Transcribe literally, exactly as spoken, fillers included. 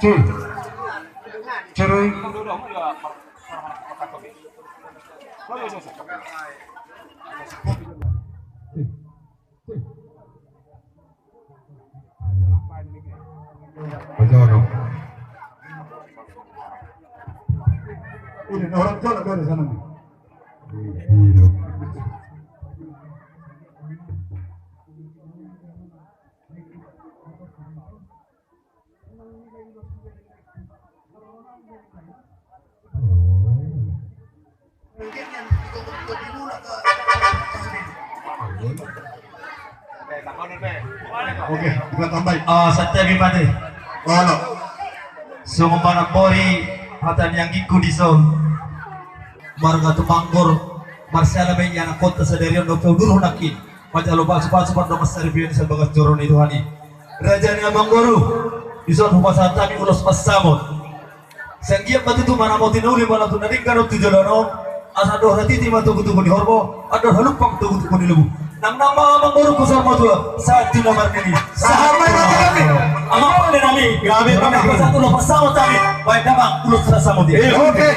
Cui. Cui. Ini orang jalan dari sana nih. Oke, kita tambai. Ah, santabi ma te. Olo. Songon manambori hata ni anggingku dison. Marga Tumanggur, marsiala ma i anakhonta sadari on dohot udur nangkin. Manjalo pasupasu pardongan saripeon di sian bagas joro ni Tuhan i. Raja ni amangboru, dison hupasahat hami ulos pansamot. Sai anggiat ma tutu manamoti na uli manang tu na denggan on tu joloan on. Asa andor hatiti ma togutogu ni horbo, andor halumpang togutogu ni lombu. Nangnang ma amangboru, husahat ma tu ahu sahat tu na marnini. Sahat ma i ma tu hami. Amang pande nami, gabe ma, hupasahat ulos pansamot hami. Baen damang ulos pansamot i. Oke.